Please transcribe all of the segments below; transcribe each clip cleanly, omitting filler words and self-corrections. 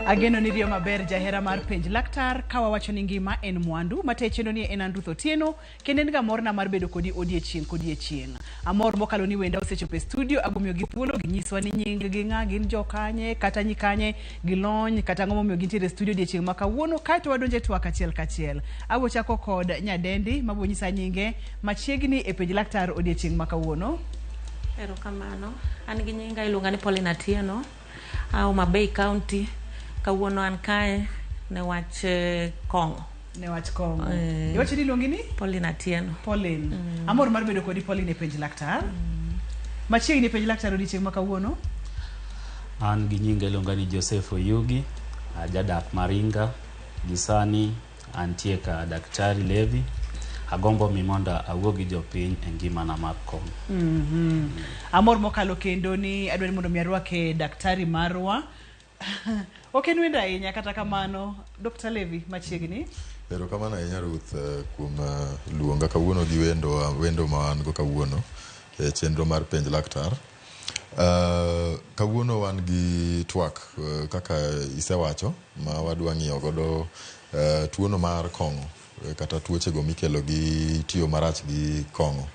Ageno ni riyo maber jahera mar penj laktar ka wawacho ni ngima en mwandu mate chenro ni en an Ruth Otieno kendo en ga morna mar bedo kodi odiechieng' kodiechieng'. Amor mokalo ni wenda osechopo e studio agomiyogi thuolo ginyiswa ni nying gi ng'a gin jokanye kata nyikanye gilony kata ang'o momiyo gintiere e studio odiechieng' ma kawuono kaeto wadonjo e twak achiel kachiel. Abo chako kod nyadendi mabo nyisa nyinge machiegni e penj laktar odiechieng' ma kawuono. Erokamano. An gi nyinga iluonga ni Pauline Atieno. A Homa Bay County. Kawuono an kae ne wach eh, kong'o. Ne wach kong'o. Eh. Iwacho ni iluongi ni? Pauline Atieno. Pauline. Amor mar bedo kodi Pauline e penj laktar. Machiegni e penj laktar odiechieng' ma kawuono. An gi nyinga iluonga ni Joseph Oyugi, ajadak Maringa. Gi sani antie ka Daktari Levi. Agombo mi mondo awuo gi jopiny e ngimana mar kong'o. Amor mokalo kendo ni adwaro ni mondo mi arwake daktari marwa. Ok en wendo ahinya kata kamano Dr. Levi machiegni. Erokamano ahinya Ruth eh, kuom eh, luonga kawuono gi wendo wendo ma wan go kawuono e chenro mar penj laktar. Kawuono wan gi twak eh, kaka isewacho ma wadwa ng'iyo godo eh, tuono mar kong'o eh, kata tuochego mikelo gi tiyo marach gi kong'o.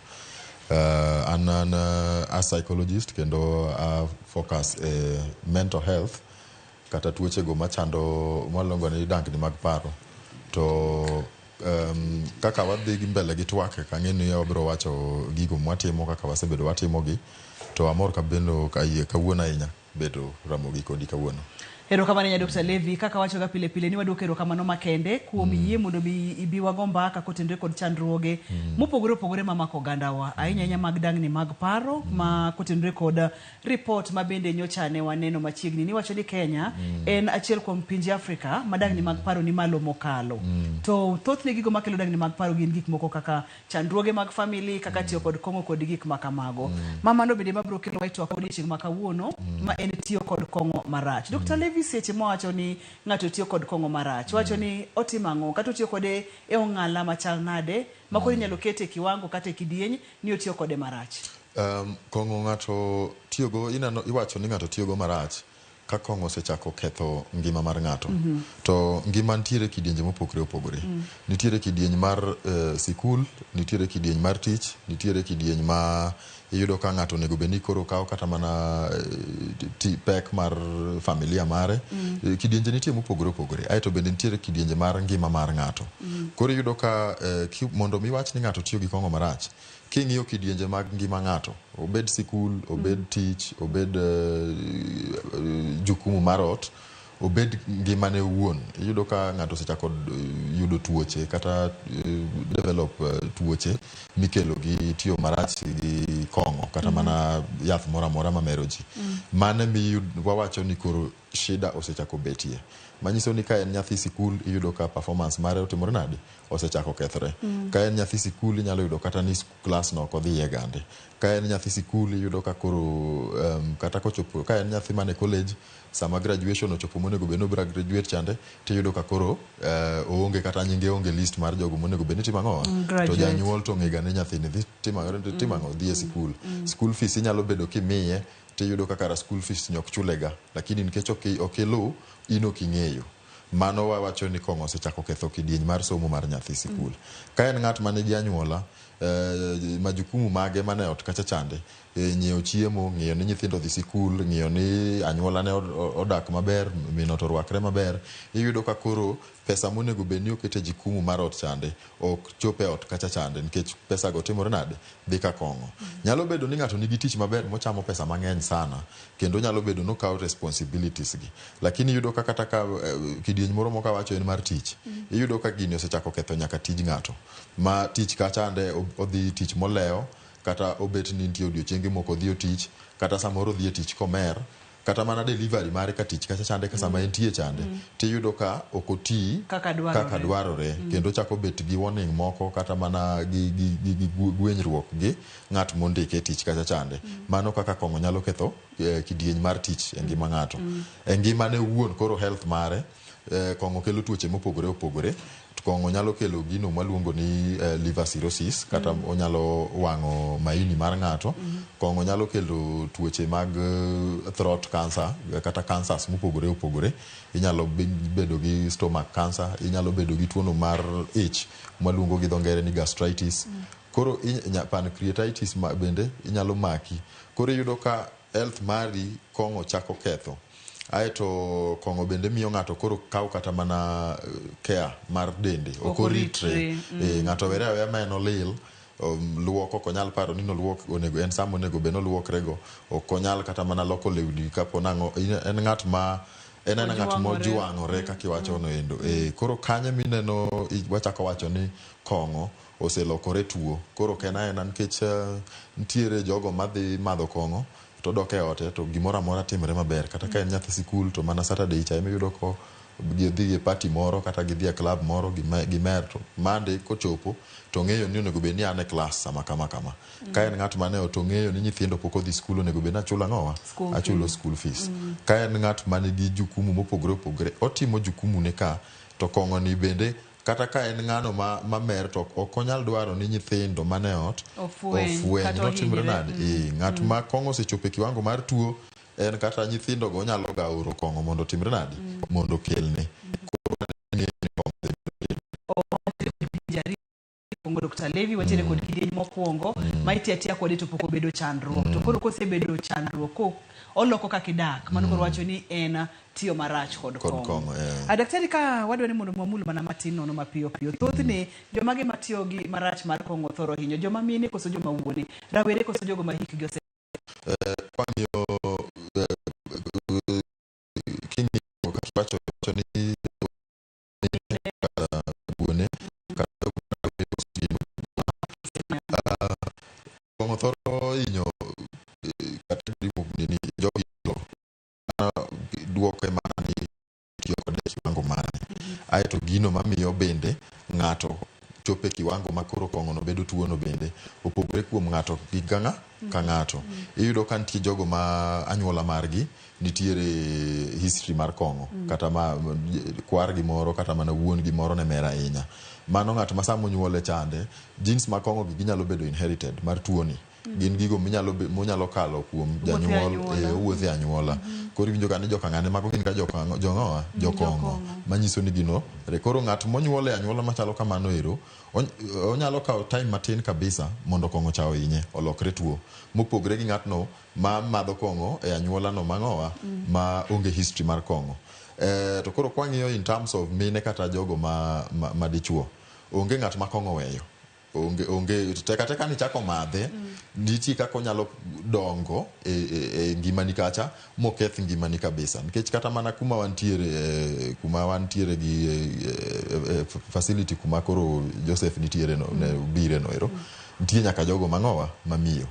An an a psychologist kendo a focus e mental health kata tuochego machando mwaluongo ni dangni mag paro to kaka wadhi gi mbele gi twak ang'e ni wabiro wacho gigo mwatimo kaka wasebedo watimogi to amor kabendo kawuono ahinya bedo Ramogi kodi kawuono. Erokamano ahinya Dr. Levi, kaka wachoga pile pile ni waduoko erokamano makende kuom yie mondo mi ibi wago mbaka kotenore kod chandruoge mopogore opogore mamako ogandawa, ahinya ahinya mag dangni mag paro ma kotenore kod report ma bende nyocha ne waneno machiegni ni wacho ni Kenya en achiel kuom pinje Afrika ma dangni mag paro ni malo mokalo. To thothne gigo makelo dangni mag paro gin gik moko kaka chandruoge mag family kaka tiyo kod kong'o kod gik ma kamago. Ma mano bende mabiro kelo e twak odiechieng' ma kawuono ma en tiyo kod kong'o marach. Dr. Levi seche mowacho ni ng'ato tiyo kod kong'o marach, owacho ni otimo ang'o kata otiyo kode e ong'ala machal nade ma koro inyalo kete e kiwango kata e kidieny ni otiyo kode marach. Kong'o ng'ato tiyogo ineno iwacho ni ng'ato tiyogo marach ka kong'o osechako ketho ngima mar ng'ato. To ngima nitiere kidienje mopogore opogore. Nitiere kidieny mar sikul, nitiere kidieny mar tich, nitiere kidieny ma iyudo ka ng'ato onego bed ni koro kawo kata mana pek mar familia mare. Kidienje nitie mopogore opogore. Aeto bende nitiere kidienje mar ngima mar ng'ato. Koro iyudo ka mondo mi wach ni ng'ato tiyo gi kong'o marach, king'iyo kidienje mag ngima ng'ato, obed sikul, obed tich, obed jukumu mar ot, obed ngimane owuon, iyudo ka ng'ato osechako yudo tuoche kata develop tuoche mikelo gi tiyo marach gi kong'o kata mana yath moro amora mamero ji. Mano emi wawacho ni koro shida osechako betie. Manyiso ni ka en nyathi sikul iyudo ka performance mare otimore nade? Osechako kethore. Ka en nyathi sikul inyalo yudo kata ni klas no ok odhiye gande. Ka en nyathi sikul iyudo ka koro kata kochopo ka en nyathi man e college sama graduation ochopo monego bed ni obiro graduate chande tiyudo ka koro oonge kata nyinge onge list mar jogo monego bed ni timo ang'o? To janyuol to ong'ega ni nyathini dhi timo ang'o? Dhi e sikul. School fees inyalo bedo kimiye tiyudo ka kara school fees ni ok chulega lakini nikech ok iluw in ok ing'eyo. Mano wawacho ni kong'o osechako ketho kidieny mar somo mar nyathi sikul. Ka en ng'at ma nigi anyuola, majukumu mage mane ot kacha chande, nyiewo chiemo, ng'iyo ni nyithindo odhi sikul, ng'iyo ni anyuola ne odak maber, min ot orwakre maber, iyudo ka koro pesa monego bed ni okete jukumu mar ot chande ok chop e ot kacha chande nikech pesa go timore nade? Dhi ka kong'o. Nyalo bedo ni ng'ato nigi tich maber mochamo pesa mang'eny sana kendo nyalo bedo ni okawo responsibilities gi. Lakini iyudo ka kata ka kidieny moro mok awacho en mar tich, iyudo ka gini osechako ketho nyaka tij ng'ato. Ma tich kachande odhi tich molewo kata obet ni nitie odiochienge mok odhi e tich kata samoro odhi e tich komer kata mana delivery mare ka tich kacha chande ka sama entie chande tiyudo ka ok oti Kaka dwarore. kaka dwarore kendo ochako bet gi warning moko kata mana gi gwenyruok gi ng'at mondike e tich kacha chande. Mano kaka kong'o nyalo ketho kidieny mar tich e ngima ng'ato. E ngimane owuon koro health mare, kong'o kelo tuoche mopogore opogore. Kong'o nyalo kelo gino mwaluongo ni liver cirrhosis kata onyalo wang'o maini mar ng'ato. Kong'o nyalo kelo tuoche mag throat cancer kata cancers mopogore opogore. Inyalo bedo gi stomach cancer, inyalo bedo gi tuono mar ich mwaluongo gi dho ngere ni gastritis. Koro pancreatitis bende inyalo maki. Koro iyudo ka health mari kong'o chako ketho. Aeto kong'o bende miyo ng'ato koro kaw kata mana care mar dende, ok oritre. Ng'ato were aweya ma en olil, luok ok onyal paro ni noluok onego en sama onego bed noluokrego, ok onyal kata mana loko lewni kapo nang'o, en ng'at ma en ng'at mojwang'ore kaka iwacho no endo. Koro kanyo mineno wachako wacho ni kong'o oselokore tuo. Koro ok en aena nikech nitiere jogo madhi madho kong'o to dok e ote to gimoro amora timre maber. Kata ka en nyathi sikul to mana Saturday cha ema iyudo ko gidhi e party moro kata gidhi e club moro gimer to Monday kochopo to ong'eyo ni onego bed ni an e class sama kama kama. Ka en ng'at mane ot ong'eyo ni nyithindo pok odhi skul onego bed ni achulo ang'owa? Achulo school fees. Ka en ng'at manigi jukumu mopogore opogore, otimo jukumu ne ka to kong'o ni bende kata ka en ng'ano ma mer to ok onyal dwaro ni nyithindo mane ot ofweny notimre nade. Ng'at ma kong'o osechopo e kiwango mar tuo en kata nyithindo go onyalo ga oro kong'o mondo otimre nade, mondo okelne. Koro Dr. Levi watiere kod kidieny mokwongo ma itiyo atiya kode to pok obedo chandruok. To koro kosebedo chandruok ko oloko kaka idak, mano koro wacho ni en tiyo marach kod kong'o. Daktari, ka wadwa ni mondo mwamul mana matin nono mapiyo piyo, thothne jomage matiyo gi marach mar kong'o thoro hinyo? Joma mine koso joma wuone? Rawere koso jogo ma hikgi ose? Kwang'iyo king'iyo kaka iwacho ni kata wuone kata kong'o thoro hinyo category nini jogi duoke mana ni tiyo kode e kiwango mane. Aeto gino mamiyo bende ng'ato chopo e kiwango ma koro kong'o no bedo tuo no bende opogore kuom ng'ato gi ka ng'ato. Iyudo ka nitie jogo ma anyuola margi nitiere history mar kong'o kata ma kwargi moro kata mana wuon gi moro ne mer ahinya. Mano ng'at ma sama onyuole chande, genes mag kong'o gi ginyalo bedo inherited mar tuo ni. Gin gigo monyalo kalo kuom janyuol, owuotho e anyuola. Koro iwinjo ga ni joka ng'ane mago gin ga jong'owa, jokong'o. Manyiso ni gino, koro ng'at monyuol e anyuola machalo kamano ero, onyalo kawo time matin kabisa mondo kong'o cha ohinye, olokre tuo. Mopogre gi ng'atno ma madho kong'o e anyuola no mang'owa, ma onge history mar kong'o. To koro kwang'iyo in terms of mine kata jogo ma dichuo, onge ng'at ma kong'o weyo. Onge teka teka ni chako madhe, nitie kaka onyalo dongo e ngimani kacha moketh ngimani kabisa. Nikech kata mana kuma wantiere gi facility kuma koro Joseph nitiere no, ne bire no ero, nitie nyaka jogo mang'owa mamiyo.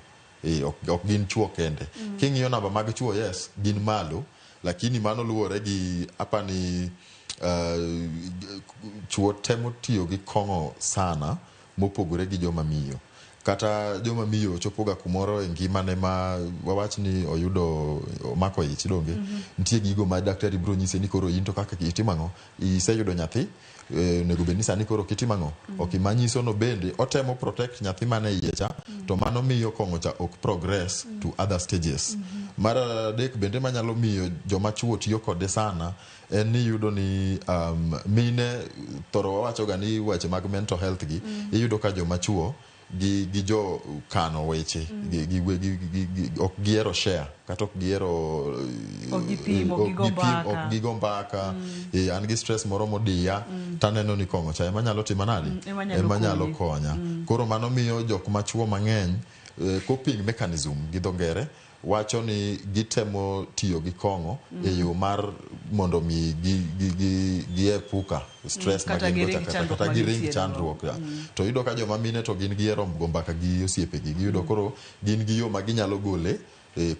Ok gin chuo kende. King'iyo namba mag chuo, yes, gin malo, lakini mano luwore gi apani chuo temo tiyo gi kong'o sana mopogore gi joma miyo. Kata joma miyo chopoga kumoro e ngimane ma wawach ni oyudo omako ich donge, nitie gigo ma daktari biro nyise ni koro in to kaka itimo ang'o, iseyudo nyathi, onego bed ni sani koro kitimo ang'o. Ok manyiso no bende otemo protect nyathi mane iye cha, to mano miyo kong'o cha ok progress to other stages. Mar adek bende manyalo miyo joma chuo tiyo kode sana en ni iyudo ni mine thoro wawacho ga ni weche mag mental health gi, iyudo ka joma chuo gi jo kano weche, gi ok gihero share kata ok gihero Ok gipim, ok gigo mbaka. Ok gigo mbaka. An gi stress moro modiya, taneno ni kong'o cha ema nyalo timo nade, ema nyalo ema nyalo konyi. Konya. Koro mano miyo jok machuo mang'eny coping mechanism gi dho ngere wacho ni gitemo tiyo gi kong'o e yo mar mondo mi gi epuka stress ma Kata gin go giring cha, chandruok kata ma giring gintiere go. Chandruok ya. To iyudo ka joma mine to gin gihero go mbaka gi osiepegi, giyudo koro gin gi yo ma ginyalo gole.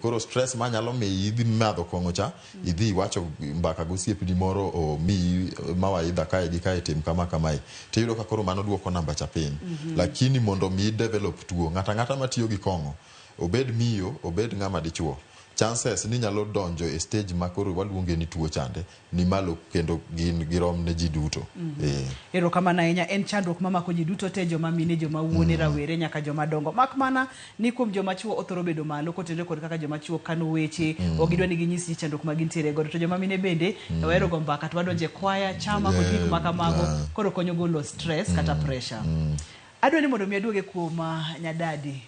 Koro stress manyalo miyi idhi madho kong'o cha, idhi iwacho mbaka gi osiepni moro omiyi mawaidha kae gi kae, tim kama kamae, tiyudo ka koro mano duoko namba cha piny. Lakini mondo mi develop tuo, ng'ato ang'ata matiyo gi kong'o, obed miyo, obed ng'ama dichuo, Chances ni nyalo donjo e stage ma koro waluonge ni tuo chande ni malo kendo gin girom ne ji duto. Erokamano ahinya. En chandruok mamako ji duto te, joma mine, joma wuone, rawere nyaka joma dongo. Mak mana ni kuom joma chuo othoro bedo malo kotenore kod kaka joma chuo kano weche, ok gidwa ni ginyis ji chandruok ma gintiere godo. To joma mine bende wahero go mbaka to wadonje e kwaya, chama kod gik ma kamago, koro konyo golo stress kata pressure. Adwa ni mondo mi aduoge kuom Nyadadi.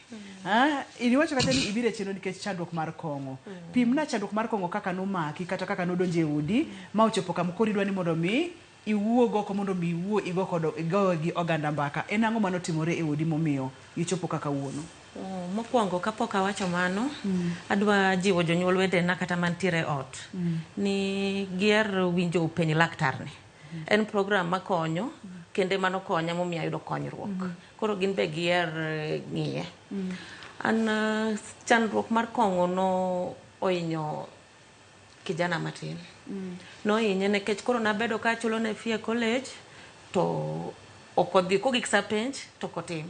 Iwacho kata ni ibiro e chenro nikech chandruok mar kong'o. Pimna chandruok mar kong'o kaka nomaki kata kaka nodonjo e odi ma ochopo kama koro idwa ni mondo mi iwuog oko mondo mi iwuo igo kod igo gi oganda mbaka. En ang'o manotimore e odi momiyo ichopo kaka wuono? Mokwongo kapok awacho mano, adwa jiwo jonyuol wetena kata mantiere ot ni giher winjo penj laktarni. En program makonyo kendo ema nokonya momiyo ayudo konyruok. Koro gin be giher ng'iye. An chandruok mar kong'o no ohinyo kijana matin. Nohinye nikech koro nabedo ka achulo ne fee e college to ok odhi kogik sa penj to ok otim.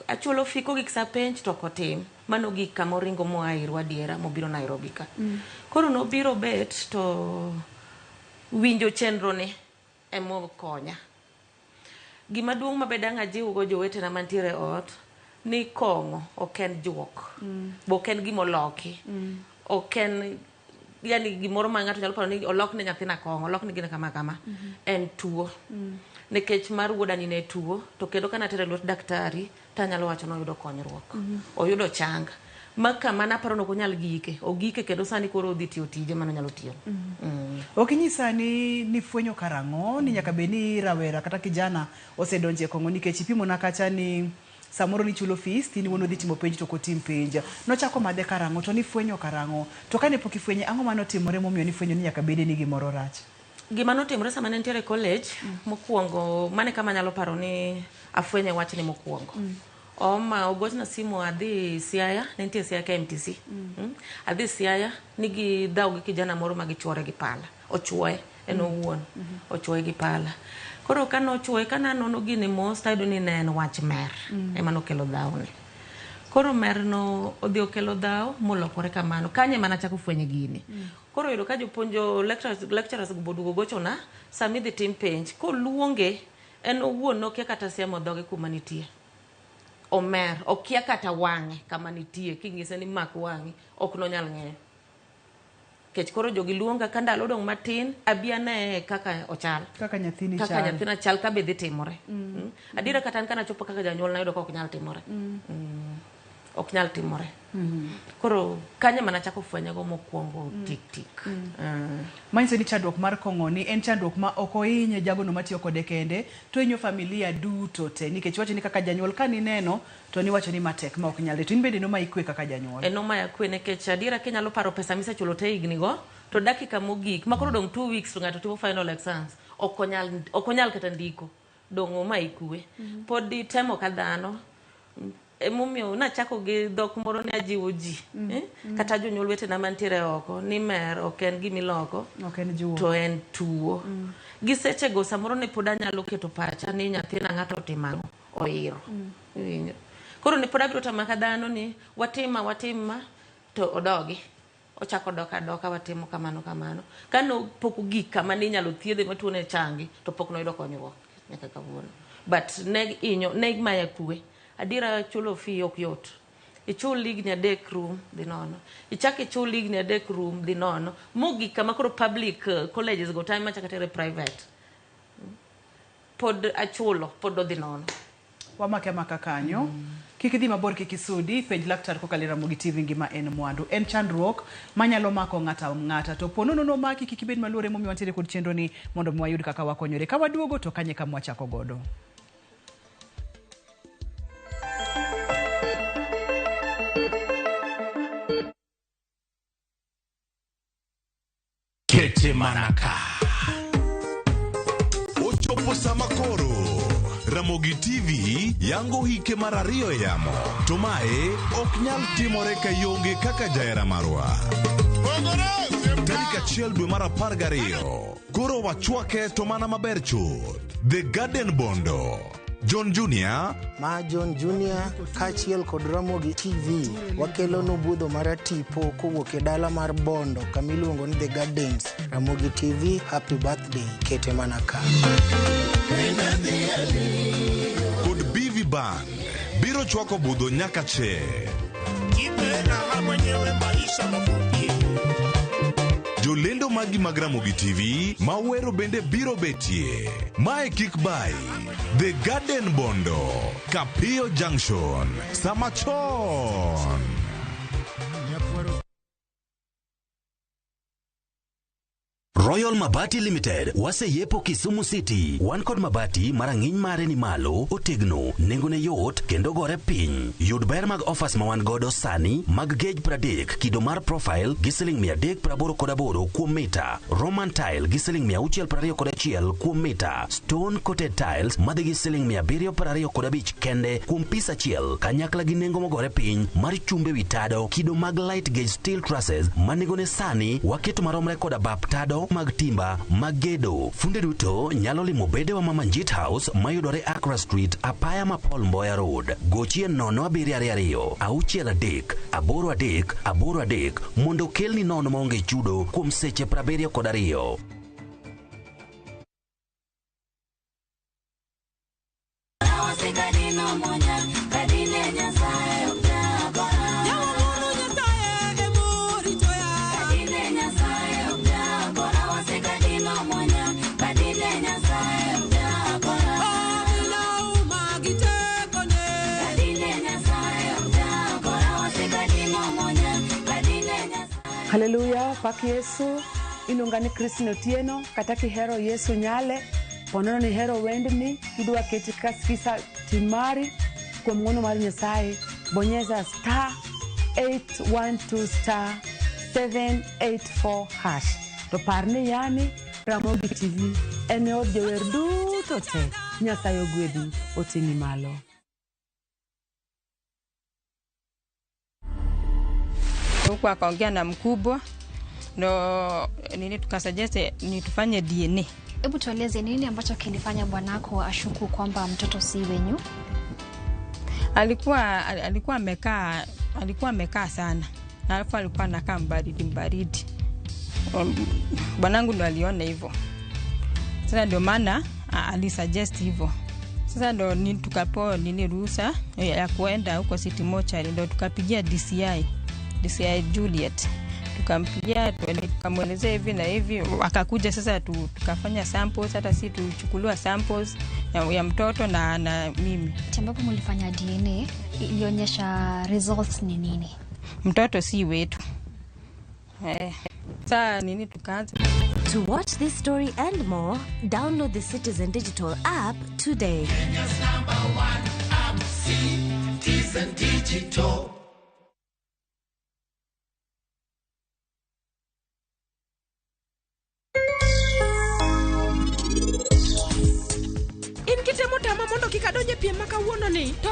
Achulo fee kogik sa penj to ok otim. Mano gik kama oringo moa irwa adiera mobiro Nairobi ka. Koro nobiro bet to winjo chenro ni emokonya. Gima duong' ma be dang' ajiw go jowetena mantiere e ot ni kong'o ok en juok. Bo ok en gimoloki. Ok en yani gimoro ma ng'ato nyalo paro ni olok ne nyathina kong'o, olok ne gine kama kama. En tuo. Nikech mar wuoda ni ne tuo to kendo kana tere lwet daktari tanyalo wacho ni oyudo konyruok. Oyudo chang. Ma kama naparo ni ok onyal gike, ogike kendo sani koro odhi tiyo tije manonyalo tiyo. Ok inyisa ni nifwenyo karang'o ni nyaka bed ni rawera kata kijana osedonjo e kong'o nikech ipimona kacha ni samoro nichulo fees tin iwuon odhi timo penj to ok otim penj. Nochako madhe karang'o to nifwenyo karang'o? To kane pok ifwenye ang'o manotimore momiyo nifwenyo ni nyaka bede ni gimoro rach? Gima notimore sama ne nitiere e college, mokwongo mane kama anyalo paro ni afwenye wachni mokwongo. Oma ogochna simu adhi Siaya, ne nitie Siaya KMTC. Adhi Siaya nigi dhaw gi kijana moro ma gichuore gi pala. Ochuoye en owuon. Ochuoye gi pala. Koro kanochuoye kananono gini mos tayudo ni ne en wach mer ema nokelo dhawni. Koro mer no odhi okelo dhaw molokore kamano. Kanyo ema nachako fwenyo gini. Koro oyudo ka jopuonjo lecturers go boduogo gochona sama idhi tim penj. Koluonge en owuon nokia kata siemo dhoge kuma nitie. Omer, okia kata wang'e kama nitie. King'ise ni mak wang'i, ok nonyal ng'eyo. Nikech koro jogi luonga ka ndalo odong' matin, abi aneye kaka ochal. Kaka nyathini Kaka chal. nyathina chal ka be dhi timore. Adiera kata an kanachopo kaka janyuol nayudo ka ok nyal timore. Ok nyal timore. Koro kanyo ema nachako fwenye go mokwongo tik tik. Manyiso ni chandruok mar kong'o ni en chandruok ma ok ohinyo jagono matiyo kode kende, to ohinyo familia duto te. Nikech iwacho ni kaka janyuol kanineno to niwacho ni matek ma ok nyalre. To in bende nomayi kwe kaka janyuol. En nomaya kwe nikech adiera kinyalo paro pesa misechulo te higni go, to dakika mogik, ma koro odong' 2 weeks to ng'ato timo final exams, ok onyal kata ndiko. Dong' omayi kwe. Pod itemo ka dhano. Emomiyo nachako gi dhok moro ni ajiwo ji. Kata jonyuol wetena mantiere oko ni mer ok en gimiloko. Ok en juok. To en tuo. Gi sechego samoro ne pod anyalo keto pacha ni nyathina ng'ato otimo ang'o, oiro. Iwinjo? Koro ne pod abiro tama ka dhano ni watima watima to odogi. Ochako dok adoka watimo kamano kamano. Kano pok ogik kama ne inyalo thiedhe ma tuo ne changi to pok noyudo konyruok nyaka kawuono. But ne inyo ne maya kwe. Adiera chulo fee ok yot. Ichul higni 3 rum dhi nono. Ichak ichul higni 3 rum dhi nono. Mogik kama koro public colleges go time machako atere private. Pod achulo, pod odhi nono. Wamake amaka kanyo. Kik idhi mabor, kik isudi, penj laktar kokalo e Ramogi TV ngima en mwandu. En chandruok manyalo mako ng'ata ng'ata. To po nono nomaki kik ibed maluor emomiyo wantiere kod chenro ni mondo mi wayud kaka wakonyore. Ka waduogo to kanye kama wachako godo. Kete manaka. Ochopo sama koro Ramogi TV yango hike mar 2 e yamo. To mae ok nyal timore ka ionge kaka jahera marwa. Tarik 1 dwe mar 12. Koro wachwake to mana maber chuth. The Garden Bondo. John Junior Ma John Junior kaachiel kod Ramogi TV wakelonu budho maratipo kowuok e dala mar Bondo kama iluongo ni The Gardens. Ramogi TV, happy birthday, kete mana ka. Kod BV Band biro chwako budho nyaka che. Jolendo magi mag Ramogi TV mawero bende biro betie. Mae kik bai. The Garden Bondo, Kapio Junction, sama chon. Royal Mabati Limited waseyepo Kisumu City. Wan kod mabati ma rang'iny mare ni malo, otegno, nengone yot kendo gore piny. Yud ber mag offers ma wan godo sani mag gauge 30 kido mar profile gi siling 388 kuom mita, Roman tile gi siling 621 kuom mita, stone coated tiles madhi gi siling 725 kende kuom pis achiel, kanyakla gi nengo mogore piny mar chumbe wi tado kido mag light gauge steel trusses ma nengone sani waketo maromre koda bap tado mag timba mag gedo. Funde duto nyalo limo bedewa ma Manjit House mayudore Accra Street, apaya ma Paul Mboya Road. Gochie 0722 63 83 83 mondo okelni nono maonge chudo kuom seche 72. Haleluya, pak Yesu. Iluonga ni Christine Otieno, kata kihero Yesu Nyale, ponono ni ihero wendni, kidwa keti kaka skiza tim mari, kuom ng'wono mar Nyasaye, bonyeza star 812 star 784 hash. To par ni yani Ramogi TV en e od jower duto te. Nyasaye ogwedhi, oting'i malo. Huku akaongea na mkubwa ndo nini tukasuggest ni tufanye DNA. Hebu tueleze nini ambacho kilifanya bwanako ashuku kwamba mtoto si wenyu? Alikuwa amekaa sana. Na alafu alikuwa anakaa mbaridi mbaridi. Bwanangu ndo aliona hivyo. Sasa ndio maana alisuggest hivyo. Sasa ndo nini tukapewa nini ruhusa ya kuenda huko City Mortuary, ndo tukapigia DCI Juliet. Tukampigia tukamwelezea hivi na hivi, akakuja sasa tukafanya samples, hata si tuchukuliwa samples ya mtoto na mimi. Ambapo mlifanya DNA ilionyesha results ni nini? Mtoto si wetu. Sasa nini tukaanza. To watch this story and more, download the Citizen Digital app today. Kenya's number one app, Citizen Digital. In kitemo tama mondo kik adonje piem ma kawuono ni to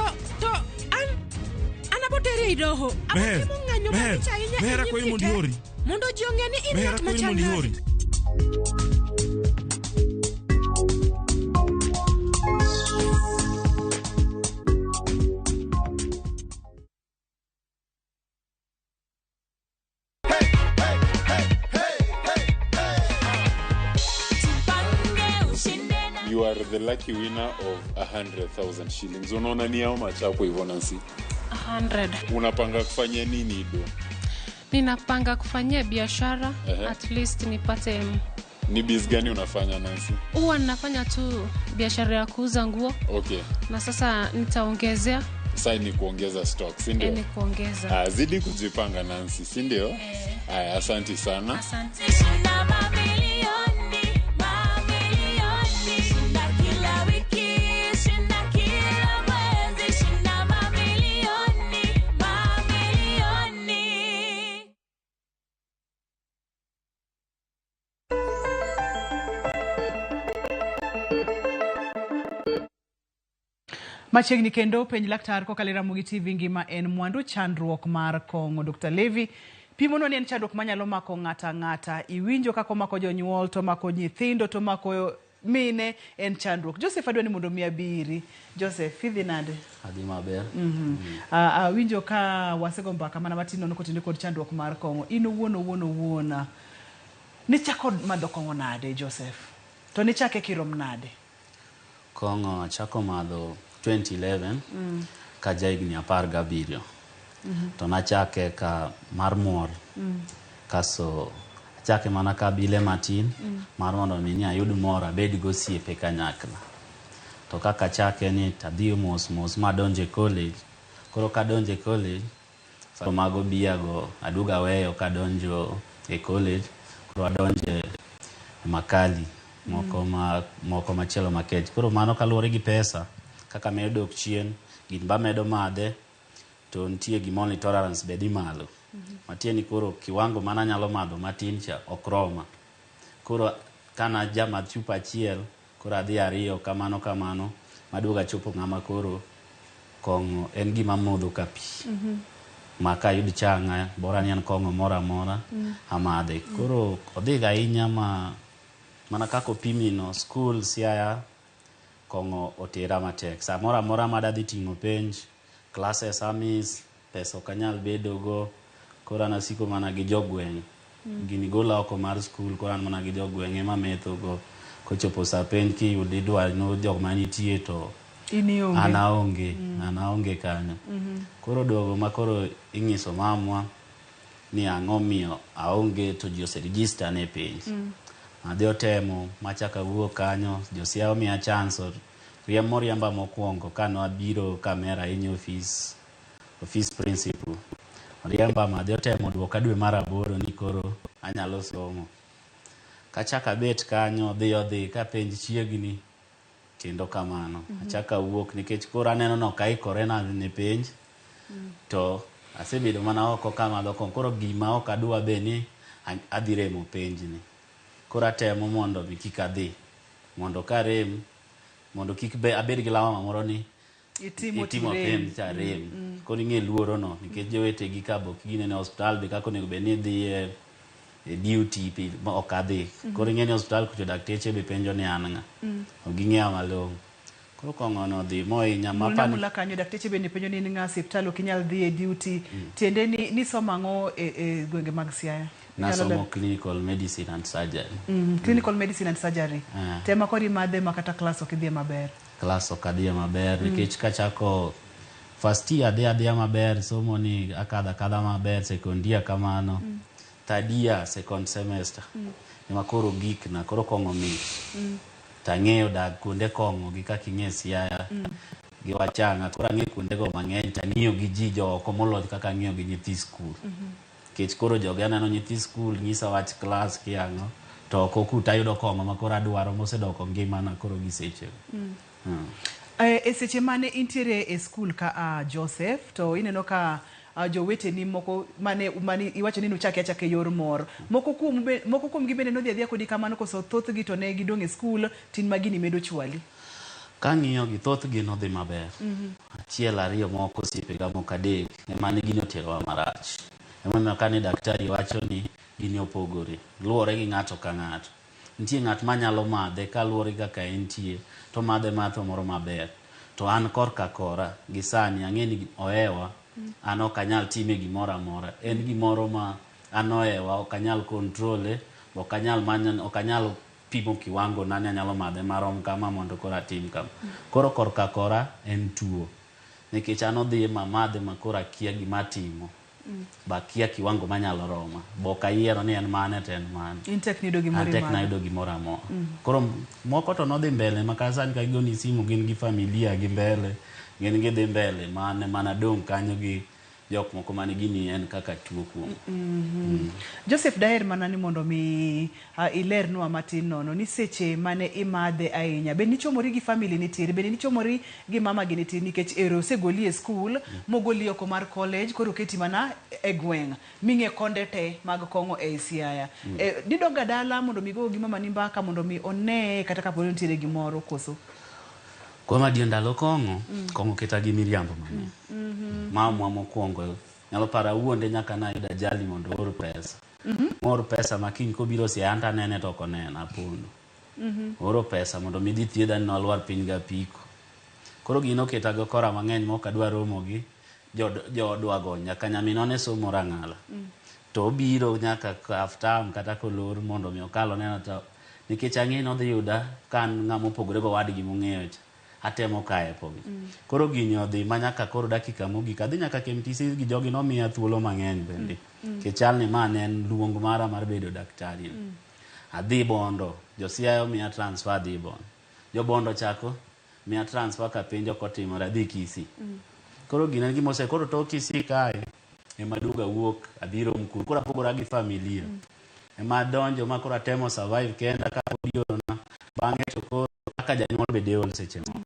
an abotere i doho. Abotimo ng'anyo malich ahinya e Meher nyim akwayi ji mondo te iori. Mondo ji ong'e ni in Meher ng'at akwayi machal mondo nade. iori. You are the lucky winner of 100,000 shillings. Unaona ni how much hapo hivyo Nancy? 100. Unapanga kufanya nini do? Ninapanga kufanyia biashara. At least nipate. Ni biz gani unafanya Nancy? Huwa ninafanya tu biashara ya kuuza nguo. Okay. Na sasa nitaongezea. Sasa ni kuongeza stock, si ndio? Ni kuongeza. Zidi kujipanga Nancy, si ndio? Haya, asante sana. Asante. Machiegni kendo penj laktar kokalo e Ramogi TV ngima en mwandu chandruok mar kong'o. Dr. Levi pimonwa ni en chandruok manyalo mako ng'ata ng'ata. Iwinjo kaka omako jonyuol, to omako nyithindo, to omako mine en chandruok. Joseph, adwa ni mondo mi abiri. Joseph, idhi nade? Adhi maber. Awinjo ka wasego mbaka mana matin nono kotenore kod chandruok mar kong'o. In owuon owuon owuon nichako madho kong'o nade, Joseph? To nichake kirom nade? Kong'o achako madho 2011 ka jahigni 17. To nachake ka mar mor. Kaso achake mana ka abile matin mar mondo mi ni ayud mor, abed gosiepe kanyakla. To kaka achake ni tadhi mos mos madonjo e college. Koro kadonjo e college, so mago bia go aduogo aweyo kadonjo e college. Koro adonjo e makali moko ma moko machielo makech. Koro mano kaluwore gi pesa kaka medo dok chien, gin ba medo madhe to nitie gimoro ni tolerance be dhi malo. Matiende ni koro kiwango mana anyalo madho matin cha ok roma. Koro kana jamadh chupa achiel, koro adhi ariyo kamano kamano, maduogo achopo ng'ama koro kong'o en gima modho ka pi. Ma kayud chang'a, bora ni en kong'o moro amora, amadhe. Koro odhiga ahinya ma mana kaka opimi no, skul Siaya, kong'o otera matek. Samoro amora madadhi ting'o penj, classes amis, pesa ok anyal bedo go, koro an asiko mana gi jogweng'. Gini gola oko mar skul, koro an mana gi jogweng' ema metho go. Kochopo sa penj kiyudo idwa no jok manitie to In ionge. an aonge, an aonge kanyo. Koro duogo ma koro ing'iso mamwa ni ang'o miyo aonge to ji ose register ne penj. Adhi otemo machako awuok kanyo, jo Siaya omiya chance, riemb moriemba mokwongo kane abiro kamera ahinya ofis, ofis principal. Oriemba ma adhi otemo duoka dwe mar aboro ni koro anyalo somo. Kachako abet kanyo odhi odhi ka penj chiegni kendo kamano. Achako awuok nikech koro aneno ni ok aikore na ne penj to asebedo mana oko kamadho kong'o. Koro gima ok adwa be ni adhi remo penj ni. Koro atemo mondo mi kik adhi. Mondo karem, mondo kik be abed gi lawama moro ni Itimo itimo tirem. penj to arem. Koro ing'e luoro no nikech jowetegi ka be ok gineno e osiptal be kaka onego bed ni idhi e duty ma ok adhi. Koro ing'e ni osiptal kucho dakteche be penjo ni an ng'a. Ok ging'eya malong'o. Koro kong'o no odhi mohinya Mulna mapani mula kanyo, dakteche bende penjo ni in ng'a, osiptal ok inyal dhi e duty. Tiende ni nisomo ang'o e gwenge mag Siaya? Inyalo Nasomo lero? clinical medicine and surgery. Clinical medicine and surgery. Tema koro imadhe ma kata class ok idhie maber. Class ok adhiye maber nikech kachako first year adhi adhiya maber, somo ni akadho akadha maber, second year kamano. Third year second semester ema koro gik na koro kong'o mit. Tang'eyo dak kuonde kong'o gi kaka ing'e Siaya gi Wachanga, koro ang'e kuonde go mang'eny tang'iyo gi ji jooko moloyo kaka ang'iyo gi nyithi skul. Nikech koro jogi aneno nyithi skul nyisa wach class kiang'o to oko kuta ayudo kong'o ma koro adwaro mosedoko ngimana koro gi sechego. E seche mane intiere e skul ka Joseph, to ineno ka joweteni moko mane mane iwacho ni nuchake achaka e yor mor. Moko kuomgi bende nodhi adhiya kodi kamano koso thothgi to ne gidong' e skul tin ma gini medo chwali? Kang'iyo gi thothgi nodhi maber. Achiel ariyo moko osiepega moko adek ema ne gini oterowa marach. Emomiyo kane daktari wacho ni gini opogore, luwore gi ng'ato ka ng'ato. Nitie ng'at manyalo madhe kaluwore gi kaka entie, to madhe matho moro maber. To an korka kora gi sani ang'e ni ohewa, an ok anyal time gimoro amora. En gimoro ma an ohewa, ok anyal control, ok anyal manyo, ok anyal pimo kiwango na ni anyalo madhe marom kama mondo koro atim kama. Koro korka kora en tuo. Nikech an odhi mamadhe ma koro akia gima atimo. Ba akia kiwango manyalo roma. Bo ok ayiero ni en mane to en mane. In tek niyudo gimoro An tek imadho. nayudo gimoro amora. Koro moko to nodhi mbele ma kata sani ka gigoni simu gin gi familia gi mbele, gin gidhi mbele mane mana dong' kanyo gi jok moko mane gini en kaka tuo kuom. Joseph, daher mana ni mondo mi ilernwa matin nono ni seche mane imadhe ahinya, be nichomori gi family nitiere, bende nichomori gi mama gi nitiere, nikech ero osegoli e skul, mogoli oko mar college, koro oketi mana e gweng' ming'e konde te mag kong'o ei Siaya. Didog ga dala mondo mi go gi mama ni mbaka mondo mi one kata kapo ni nitiere gimoro koso? Kuom adier ndalo kong'o, kong'o keta gi miriambo mang'eny. Mamwa mokwongo nyalo paro awuonde nyaka nayud ajali mondo oor pesa. Moor pesa ma kiny kobiro Siaya anto anene to ok onena apondo. Ooro pesa mondo mi dhi thiedha ni nalwar piny gapiko. Koro gino oketa go kora mang'eny mok adwa romo gi joodwa go nyaka nyaminwa ne somo Rang'ala. To obiro nyaka half term kata kolor mondo mi okal onena to nikech ang'e ni odhi yuda ka an ng'ama opogore gowadgi mong'eyo cha. Atemo kaye pogi. Koro gini odhi ma nyaka koro dakika mogik adhi nyaka KMTC gi jogi nomiya thuolo mang'eny bende. Nikech chal ni ma ne en luong mara mar bedo daktari. Adhi Bondo, jo Siaya omiya transfer adhi Bondo. Jo Bondo chako miya transfer ka penj ok otimore adhi Kisii. Koro gini en gima ose koro tok Kisii kae ema aduogo awuok abiro Mkuru. Koro apogora gi familia. Ema adonjo ma koro atemo survive kenda ka pod iorona. Bang'e to koro kaka janyuol be deol seche moko.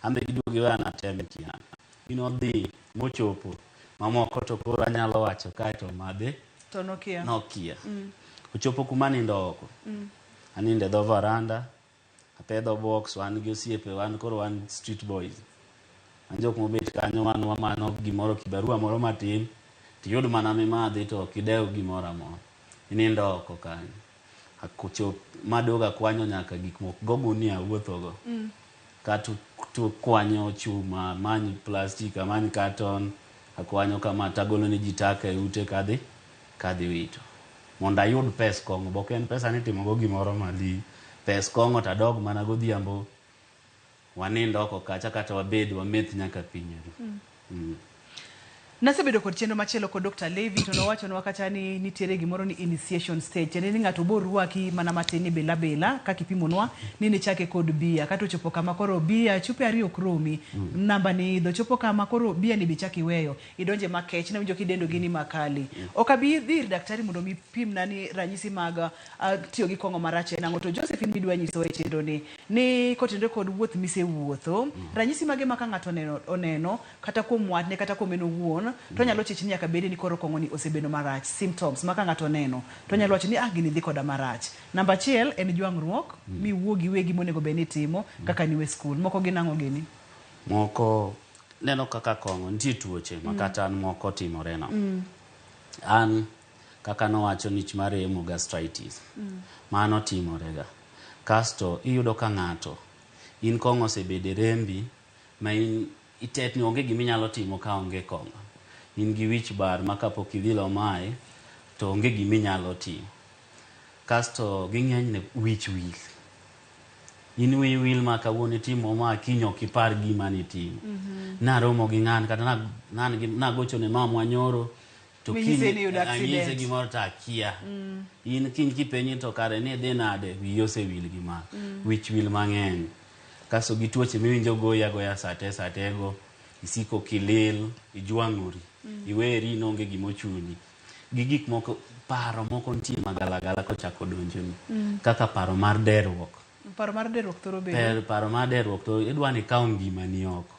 An be giduogo giweya nateme kian. Gino odhi mochopo mamoko to koro anyalo wacho kae to madhe To nokia. nokia. Ochopo kuma anindo oko. Anindo e dho varanda, apedho box, wan gi osiepe, wan koro wan street boys. Wan jok mobet kanyo wan wamano gimoro kibarua moro matin tiyud mana mimadhi to ok idew gimoro amora. Inindo oko kanyo. Akochop maduogo akwanyo nyaka gik moko go gunia awuothogo. Kato to kwanyo chuma, amany plastic, amany carton, akwanyo kama tagolo ne ji taka e ute kadhi kadhi wito. Mondo ayud pes kong'o, be ok en pesa ni itimo go gimoro malich. Pes kong'o to adog mana godhiambo wanind oko kacha kata wabed wameth nyaka piny oru. Nasebedo kod chenro machielo kod Dr. Levi to nowachonwa kacha ni nitiere gimoro ni initiation stage. Tiende ni ng'ato bo rwaki mana matin ni bila bila kaka ipimonwa ni nichake kod bia. Kata ochopo kama koro bia chupe ariyo ok romi. Namba ni idho chopo kama koro bia ni be ichako iweyo. Idonje makech nawinjo kidendo gi ni makali. Ok abi dhi ir daktari mondo mi pimna ni ranyisi mag tiyo gi kong'o marach en ang'o. To Joseph in midwa nyisowa e chenro ni ni kotenore kod wuoth misewuotho, ranyisi mage ma ka ng'ato oneno, oneno kata kuom watne kata kuom en owuon to onyalo chich ni nyaka bedi ni koro kong'o ni osebedo marach. Symptoms ma ka ng'ato oneno to onyalo wacho ni ah gini dhi koda marach. Namba achiel en jwang'ruok miwuo gi wegi monego bed ni itimo kaka niwe skul. Moko gin ang'o gini? Moko neno kaka kong'o nitie tuoche ma kata an moko timore no. An kaka nowacho ni ich maremo gastritis. Mano timore ga. Kasto iyudo ka ng'ato in kong'o osebedo e rembi ma in itetni onge gima inyalo timo ka onge kong'o. In gi wich bar ma kapok idhi Lomae to onge gima inyalo timo. Kasto ging'enyne wich wil. In wiyi wil ma kawuono itimo ma kiny ok ipar gima nitimo. Naromo gi ng'ani kata nagocho ne mamwa nyoro to Minyise kiny ni iyudo anyise accident. gimoro to akia. In kiny kipenji to kare ni idhi nade wiyi osewil gi ma. Wich wil mang'eny. Kasto gi tuoche miwinjo goyi agoya sate sate go isiko kilil ijwang'ori iweri ni onge gima ochuni. Gi gik moko paro moko nitie magalagala kochako donjoni. Kaka paro mar derruok. Paro mar derruok thoro bedo. Paro mar derruok to idwa ni ikaw ngimani oko.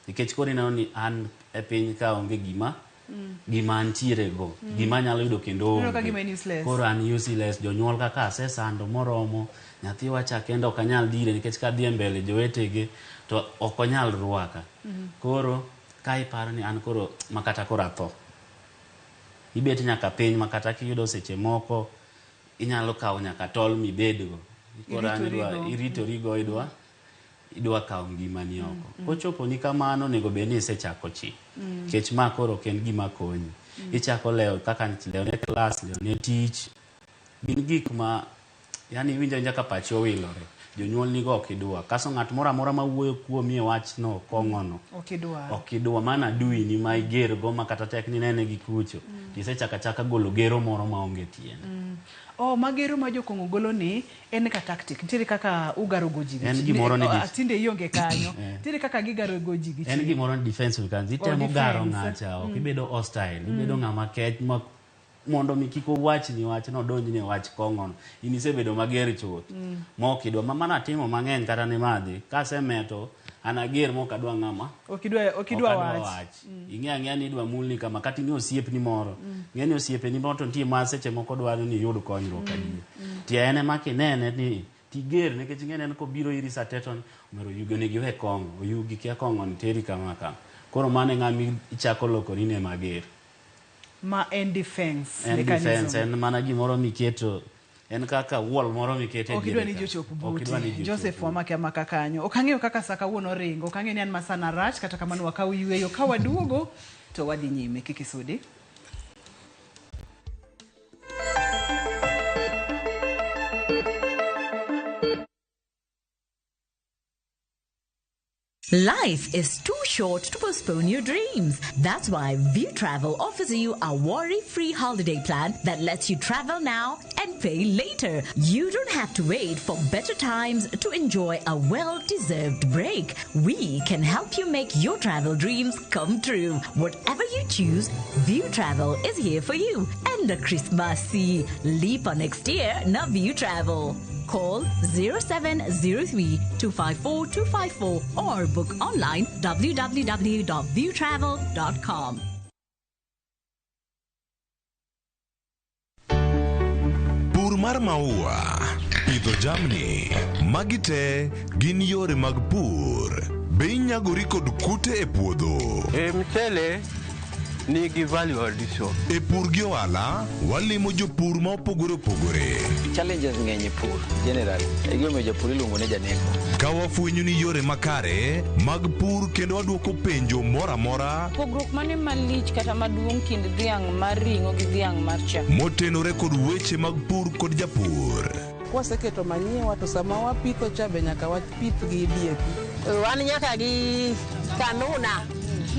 Nikech koro ineno ni an e piny ka onge gima gima antiere go. Gima anyalo yudo kendo Ineno ka onge. gima in useless. Koro an useless. Jonyuol kaka asesando moromo. Nyathiwa cha kendo ok anyal dire nikech kadhi e mbele jowetege to ok onyal rwaka. Koro ka iparo ni an koro makata koro atho. Ibet nyaka piny makata kiyudo seche moko inyalo kawo nyaka tol mibedgo. Koro an idwa iritori go idwa idwa kawo ngimani oko. Kochopo ni kamano onego bed ni isechako chi. Nikech ma koro ok en gima konyi. Ichako lewo kaka lewo ne klas, lewo ne tich. Gin gik ma yani iwinjo awinja ka pachi owilore. Jonyuol nigo ok idwa. Kasto ng'at moro amora mawuoyo kuomi e wachno kong'o no. Ok idwar. Ok idwa. Mano adui ni ma iger go ma kata tek ni nene gi kucho. Tisechako achaka golo gero moro maonge tiende. Oh, magero ma jokong'o golo ni en ka tactic. Nitiere kaka ugaro go ji gi En chi. gimoro ni Tinde ionge kanyo. Nitiere kaka gigaro go ji gi En chi. gimoro ni defense mechanism. Oh, Itemo garo defense. ng'acha ok ibedo hostile. Ibedo ng'ama kech ma mondo mi kik owachni wach no odonjni e wach kong'o no. In isebedo mager chuth. Ma ok idwa. Ma mana timo mang'eny kata ni madhi. Kasemeto an ager mok adwa ng'ama Ok idwa ok idwa ok adwa wach. wach. Ing'e ang'eya ni idwa mulni kama kata ing'e osiepni moro. Ing'e ni osiepeni moro to nitie ma seche moko dwaro ni iyud konyruok adier. Ti en ema kinene ni tiger nikech ing'e ni en kobiro iri sa te to omero oyugi onego iwe kong'o. Oyugi kia kong'o ni teri kama kama. Koro mano e ng'ama ichako lokori ne mager. Ma en defense En mechanism. defense en mana gimoro miketo En kaka wall moro mikete Ok idwa ni ji ochop buti. Joseph wamake amaka kanyo. Ok ang'eyo kaka sa kawuono ringo. Ok ang'eyo ni an masana rach kata kamano wakaw yueyo. Ka waduogo to wadhi nyime. Kik isudi. Life is too short to postpone your dreams. That's why View Travel offers you a worry-free holiday plan that lets you travel now and pay later. You don't have to wait for better times to enjoy a well-deserved break. We can help you make your travel dreams come true. Whatever you choose, View Travel is here for you. And the Christmas Lipa next year, na View Travel. Call 0703 254 254 or book online www.viewtravel.com. Pur mar maua, pidho jamni, magi te gin yore mag pur. Be inyagori kod kute e puodho? E mchele nigi value addition. E pur gi ohala, walimo jopur ma opogore opogore. Challenges ng'eny e pur generally. E gimomiyo japur iluongo ni janeko. Ka wafwenyo ni yore makare mag pur kendo wadwoko penjo moro amora Pogruok mane malich kata maduong' kind dhiang' mar ring'o gi dhiang' mar chak? motenore kod weche mag pur kod japur. Kwaseketo manyiwa to sama wapitho cha be nyaka wapith gi DAP. Wan nyaka gi kanuna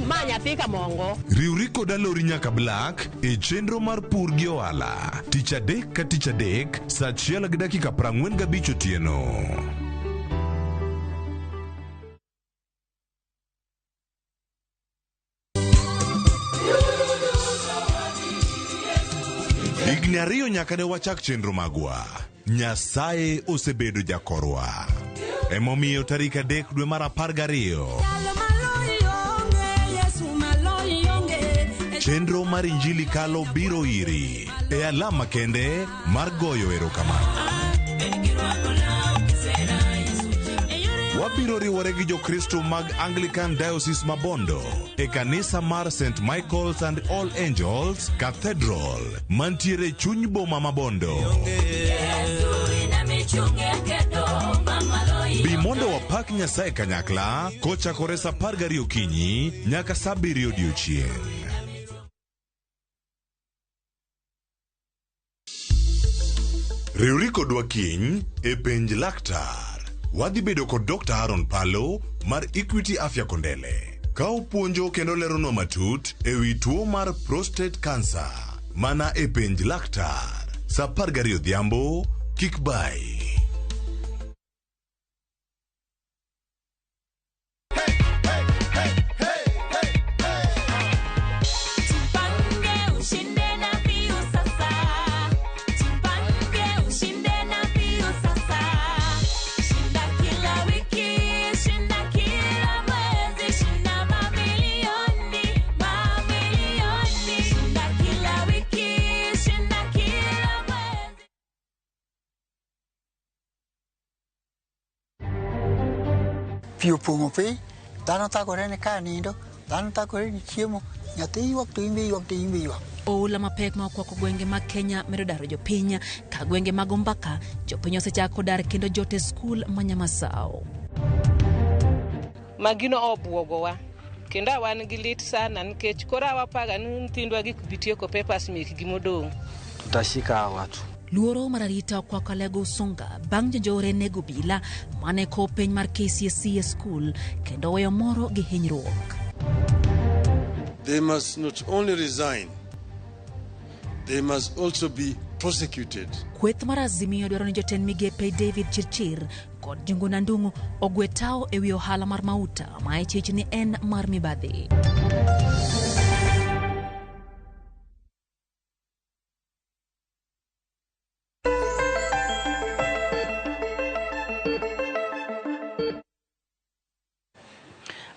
ma nyathi kamongo. Riwri kod Alori nyaka Black e chenro mar pur gi ohala tich adek ka tich adek saa 1:45 otieno. Higni 2 nyaka ne wachak chenro magwa. Nyasaye osebedo jakorwa. Emomiyo tarik 3 dwe mar 12 chenro mar Injili Kalo biro iri e alama kende mar goyo erokamano. Wabiro riwore gi Jokristo mag Anglican Diocese Mabondo e kanisa mar St. Michael's and All Angels Cathedral mantiere chuny boma Mabondo. Bi mondo wapak Nyasaye kanyakla kochakore saa 12 okinyi nyaka saa 7 odiochieng'. Riwri kodwa kiny e penj laktar. Wadhi bedo kod Dr. Aaron Palo mar Equity Afya Kondele ka opuonjo kendo leronwa matut ewi tuo mar prostate cancer mana e penj laktar saa 12 odhiambo. Kik bai. Pi opong'o piny, dhano thagore ni ka nindo, dhano thagore ni chiemo, nyathi ywak to in be ywak to in be ywak. Oula mapek ma okwako gwenge mag Kenya medo daro jopiny ka gwenge mag Ombaka jopiny osechako dar kendo jot e skul ma Nyamasao. Magino obuogowa kendo wan gi lit sana nikech koro wapaga ni nyithindwa gik bitieko papers mekgi modong'. Tutashika hawa watu. Luoro mar arita okwako Alego Usonga bang' jonjore nego obila mane kowo penj mar KCSE e skul kendo weyo moro gi hinyruok. They must not only resign, they must also be prosecuted. Kweth mar Azimio dwaro ni jotend migepe David Chirchir kod Njuguna Ndung'u ogwe tao ewi ohala mar mauta ma ichich ni en mar mibadhi.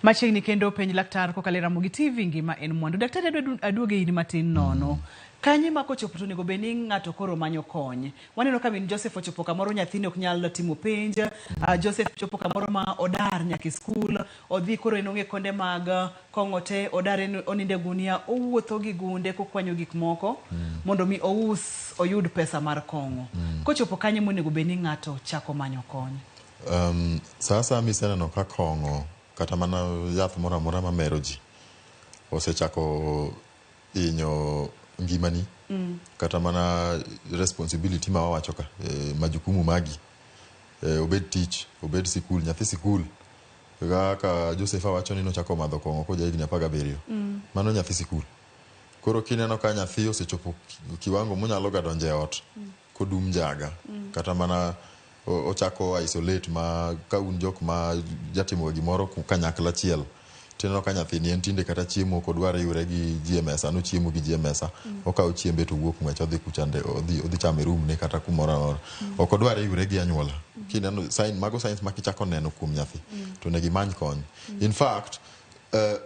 Machiegni kendo penj laktar kokalo e Ramogi TV ngima en mwandu. Daktari adwa aduoge iri matin nono. Kanye ma kochopo to onego bed ni ng'ato koro manyo kony. Waneno ka min Joseph ochopo kamoro nyathini ok nyal timo penj. Joseph chopo kamoro ma odar nyaka e skul, odhi koro en ong'e konde mag kong'o te, odar en onindo e gunia, owuotho gi gunde kokwanyo gik moko mondo mi ous oyud pesa mar kong'o. Kochopo kanye monego bed ni ng'ato chako manyo kony? Sa asaya miseneno ka kong'o kata mana yath moro amora mamero ji osechako hinyo ngimani kata mana responsibility ma wawacho ka majukumu magi obed tich obed sikul nyathi sikul kaka Joseph wacho ni nochako madho kong'o koja higni 17 mano nyathi sikul. Koro kineno ka nyathi osechopo kiwango monyalo ga donjo e ot kodum njaga kata mana ochako isolate ma ka un jok ma jatimo gimoro kanyakla achiel tineno ka nyathini en tinde kata chiemo ok odwar riwre gi ji e mesa nochiemo gi ji e mesa okawo chiembe to owuok ng'wech odhi kuchande odhi chamo e room ne kata kumoro amora ok odwar riwre gi anyuola. Kineno sign mago signs ma kichako neno kuom nyathi to onego imany kony. In fact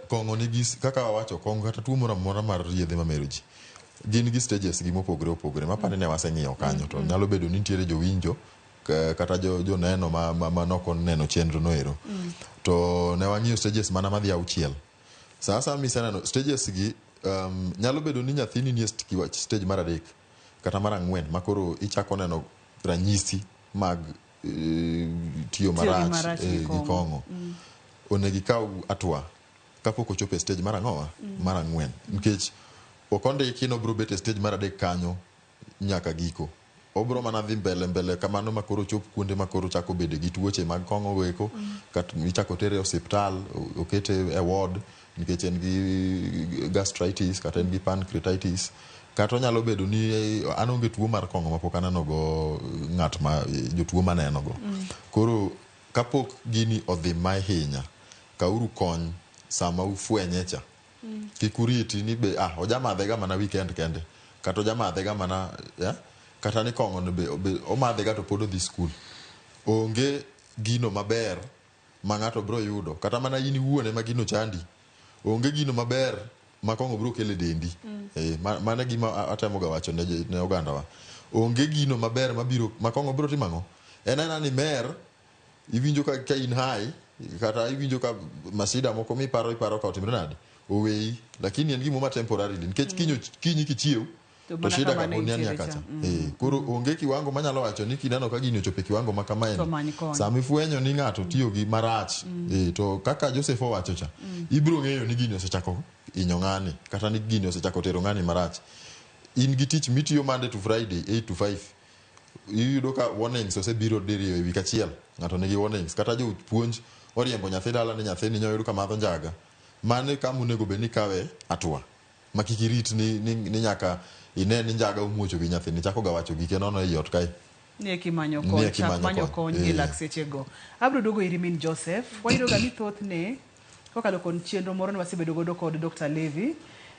kong'o nigi kaka wawacho kong'o kata tuo moro amora mar yedhe mamero ji gin gi stages gi mopogore opogore mapani ne waseng'iyo kanyo to nyalo bedo ni nitiere jowinjo kata joneno ma nokoneno chenro no ero to ne wang'iyo stages mana madhi 6. Sa asaya miseneno stages gi nyalo bedo ni nyathini nie stage mar 3 kata mar 4 ma koro ichako neno ranyisi mag tiyo marach gi kong'o. Onego ikaw atwa kapok ochopo e stage mar ang'owa mar 4 nikech ok ondiki ni obiro bet e stage mar 3 kanyo nyaka giko. Obro mana dhi mbele mbele kamano ma koro chop kuonde ma koro chako bede gi tuoche mag kong'o go eko kata ichako tere e osiptal okete e ward nikech en gi gastritis kata en gi pancreatitis kata onyalo bedo ni an onge tuo mar kong'o mapok aneno go ng'at ma jotuo maneno go. Koro kapok gini odhi mahinya kauru kony sama ufwenye cha. Kik uriti ni be ojamadhe ga mana weekend kende kata ojamadhe ga mana kata ni kong'o no be omadhe ga to pod odhi skul. Onge gino maber ma ng'ato biro yudo kata mana in iwuon ema gino chandi. Onge gino maber ma kong'o biro kelo e dendi. Mano e gima atemo ga wacho ne ogandawa. Onge gino maber mabiro ma kong'o biro timo ang'o? En aena ni mer iwinjo ka in high kata iwinjo ka masida moko miparo iparo ka otimre nade oweyi, lakini en gimo ma temporarily nikech kinyi kichiew to shida ka pod ni kacha. Koro onge kiwango manyalo wacho ni kineno ka gini ochopo e kiwango ma kamae sama ifwenyo ni ng'ato tiyo gi marach to kaka Joseph owacho cha ibiro ng'eyo ni gini osechako hinyo ng'ani kata ni gini osechako tero ng'ani marach. In gi tich mitiyo Monday to Friday 8 to 5 iyudo ka warnings osebiro diriyo e wik achiel ng'ato nigi warnings kata jopuonj oriembo nyathi dala ni nyathini nyoyudo ka madho njaga. Mano e kama onego bed ni ikawe atwa ma kik irit ni nyaka ine ni njaga omuocho wi nyathini chako ga wacho gike nono ei ot kae. Nie kimanyo kony, chak manyo kony gi lak sechego. Abiro duogo iri min Joseph. Wayudo ga ni thothne kokalo kod chenro moro ne wasebedo godo kod Dr. Levi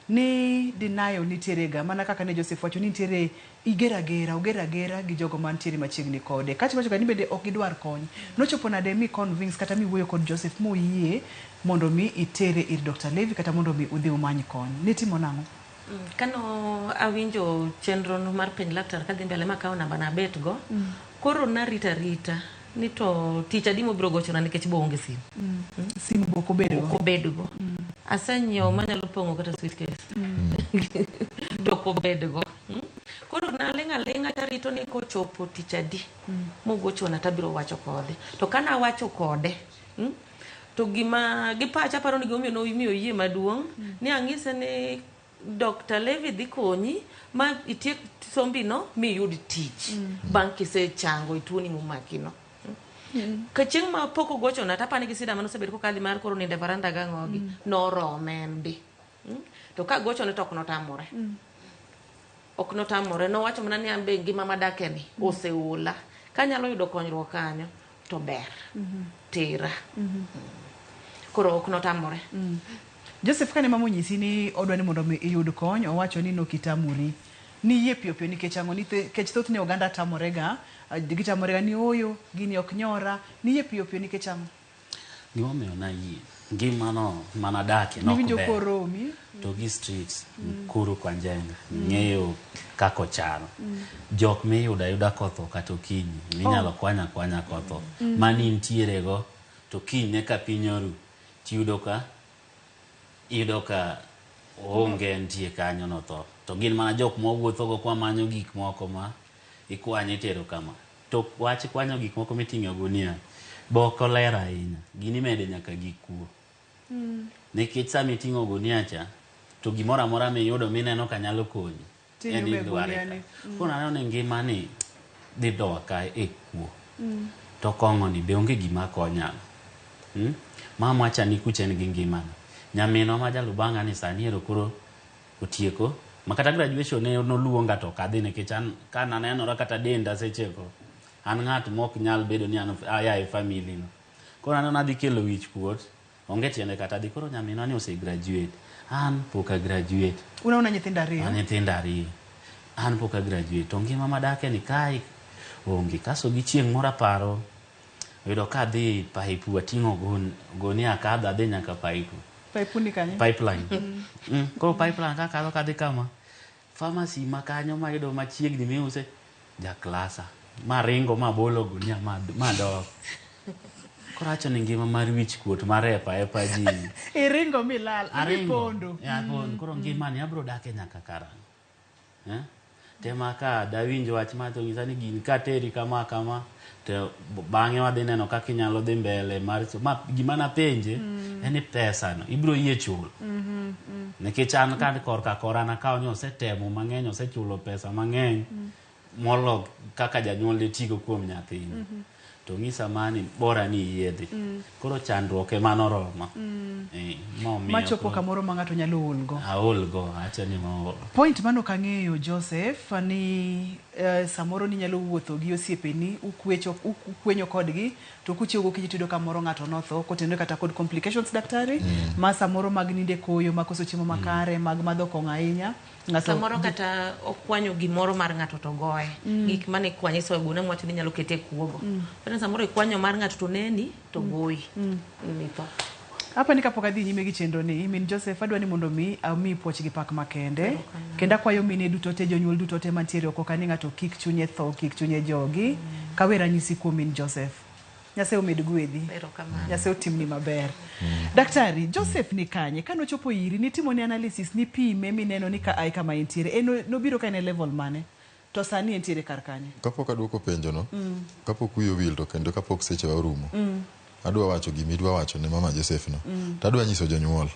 ni denial nitiere ga mana kaka ne Joseph wacho ni nitiere igera gera ogera gera gi jogo mantiere machiegni kode. Kati wacho ga ni bende ok gidwar kony. Nochopo nade mi convince kata mi wuoyo kod Joseph moyie mondo mi itere ir Dr. Levi kata mondo mi udhi umany kony. Nitimo nang'o? Kano awinjo chenro no mar penj laktar kadhi mbele makawo namba na abet go. Koro narita rita ni to tich adi mobiro gochona nikech bo onge simu. Simu bo ok obedgo. Ok obedgo. Asenyiewo manyalo pong'o kata suitcase. To ok obedgo. Koro naling' aling'a tarito ni kochopo tich adi mogochona tabiro wacho kode. To kana awacho kode to gima gi pacha paro ni gimomiyo nomiyo yie maduong' ni ang'ise ni Dr. Levi dhi konyi ma itiek sombi no miyud tich bang' kisechango e tuoni momaki no. Ka chieng' ma pok ogochona tapani gi sida manosebedo kokadhi mar koro nindo e varanda gang'ogi norome en be. To ka gochone to ok notamore. Ok notamore nowacho mana ni an be ngima madake ni oseola. Kanyalo yudo konyruok kanyo to ber. Tera. Koro ok notamore. Joseph kane mama onyisi ni odwa ni mondo mi iyud kony, owacho ni nokitamori. Ni yie piyo piyo nikech ang'o? Nikech thothne oganda tamorega, gitamorega ni ooyo, gini ok nyora. Ni yie piyo piyo nikech ang'o? Gimomiyo nayie ngimano manadakie nok Niwinjo ber. koromi. To gi streets Mukuru kwa Njenga ng'eyo kaka ochal. Jok miyudo ayuda kotho kata okinyi minyalo Oh. kwanya kwanya kotho mani intiere go to kinyne ka piny oru tiyudo ka iyudo ka oonge nitie kanyo notho to gin mana jok mawuothogo kwamanyo gik moko ma ikwanyo itero kama to wach kwanyo gik moko miting'o e ogunia be ok oler ahinya gini imede nyaka gi kuo nikech sama iting'o ogunia cha to gimoro amora miyudo mineno ka nyalo konyi en Tinyume e idware gunia ka. ni. Koro aneno ni ngimani dhi dowa ka e kuo to kong'o ni be onge gima konya. Mama cha ni kucha en gi ngimane. Nyaminwa ma jalubanga ni sani ero koro otieko ma kata graduation ne noluonga to ok adhi nikech an ka nanenora kata denda sechego an ng'at mok nyal bedo ni an aya e family no. Koro aneno adhi kelo wich kuot onge tiende kata dhi koro nyaminwa ni ose graduate an pok a graduate Unaona nyithindo ariyo. an nyithindo ariyo an pok a graduate to ngima madake ni kae onge kaso gi chieng' moro aparo oyudo ka adhi paipu ating'o gunia akadho adhi nyaka paipu Paipu ni kanye? pipeline Koro pipeline kakadho kadhi kama pharmacy ma kanyo mayudo machiegni miuse jaklasa maringo mabolo gunia madok koro awacho ni ngima mar wich kuot mar epa epa ji Iringo milal, idhi Aringo. pondo. Ya, apondo. Koro ngimani abiro dake nyaka karang'o? Eh? Tema ka dawinj wach ma to nyisa ni gini kateri kama kama to bang'e wadhi neno kaka inyalo dhi mbele mar ma gima napenje en ni pesa no ibiro yie chulo nikech an ka korka kora nakawo ni osetemo mang'eny osechulo pesa mang'eny molo kaka janyuol ne tigo kuom nyathini to ng'isa mani bora ni iyie dhi koro chandruok ema noroma. Momiyo Machopo koro kamoro ma ng'ato nyalo ol go. aol go acho ni mo Point mano ok ang'eyo Joseph ni samoro ninyalo wuotho gi osiepeni ukwecho ukwenyo kodgi to kuchiew gokinyi tiyudo ka moro ng'ato notho kotenore kata kod complications daktari ma samoro mag ninde koyo mag koso chiemo makare mag madho kong'o ahinya ng'ato Samoro kata okwanyo gimoro mar ng'ato to goye. Gik mane ikwanye soyo gunia mwacho ni inyalo kete e kuogo. Kata samoro ikwanyo mar ng'ato to neni to goyi. Mitho. Apa ni kapok adhi nyime gi chenro ni, min Joseph adwa ni mondo mi ami puoch gi pak makende. Kendo akwayo mine duto te, jonyuol duto te mantiere oko ka ni ng'ato kik chunye tho, kik chunye jogi. Kawe ranyisi kuom min Joseph. Nyasaye omed gwedhi. Erokamano. Nyasaye otimni maber. Daktari, Joseph ni kanye? Kanochopo iri, nitimo ne analysis, nipime mineno ni ka ae kama entiere. En nobiro ka en e level mane? To sani entiere kar kanye? Kapok aduoko penjo no, kapok wiyi owil to kendo kapok sechewa orumo, adwa wacho gima idwa wacho ne mama Joseph no. To adwa nyiso jonyuol.